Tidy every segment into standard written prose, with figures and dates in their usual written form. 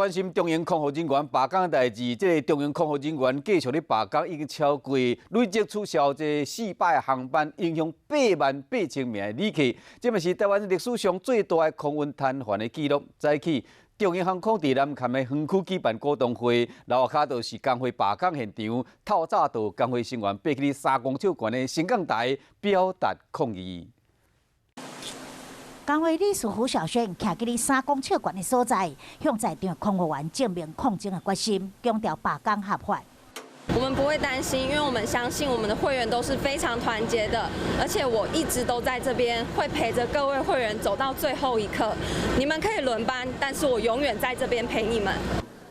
關心中榮空服人員罷工的代誌，這个中榮空服人員繼續咧罷工，已經超過累計取消這400航班，影響88,000名的旅客，這嘛是台灣歷史上最大的空運癱瘓的紀錄。早起，中榮航空佇南崁的園區舉辦股東會，樓跤就是工會罷工現場，透早就工會成員爬去3公尺懸的升降台表達抗議。工會理事胡小軒徛佇3公尺懸的所在，向在場空服員證明抗爭的決心，強調罷工合法。我們不會擔心，因為我們相信我們的會員都是非常團結的，而且我一直都在這邊，會陪着各位會員走到最後一刻。你們可以輪班，但是我永遠在這邊陪你們。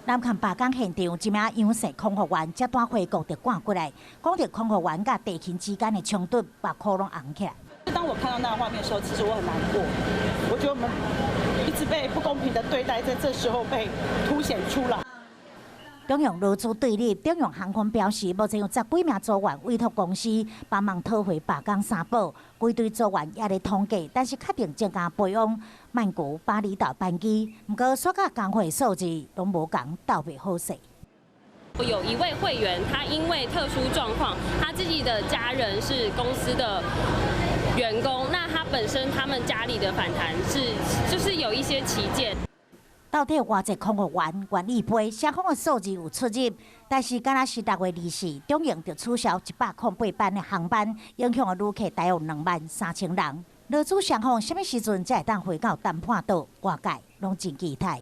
南崁罷工現場，一名楊姓空服員才拄回國就趕過來，講著空服員佮地勤之間的衝突，目眶攏紅起來。當我看到那個畫面的時候，其實我很難過。我覺得我們一直被不公平的對待，在這時候被凸顯出來。中榮勞資對立，中榮航空表示，目前有十幾名組員委託公司幫忙討回罷工三保，規隊組員也咧統計，但是確定增加飛往曼谷、巴厘島班機。毋過，煞佮工會數字攏無仝，鬥袂好勢。有一位會員，他因為特殊狀況，他自己的家人是公司的員工，那他本身他們家裡的反彈是，就是有一些歧見。到底偌濟空服員願意飛？雙方的數字有出入，但是敢若是6月24，中榮就取消108班的航班，影響的旅客大約23,000人。勞資雙方啥物時陣才會當回到談判桌？外界攏真期待。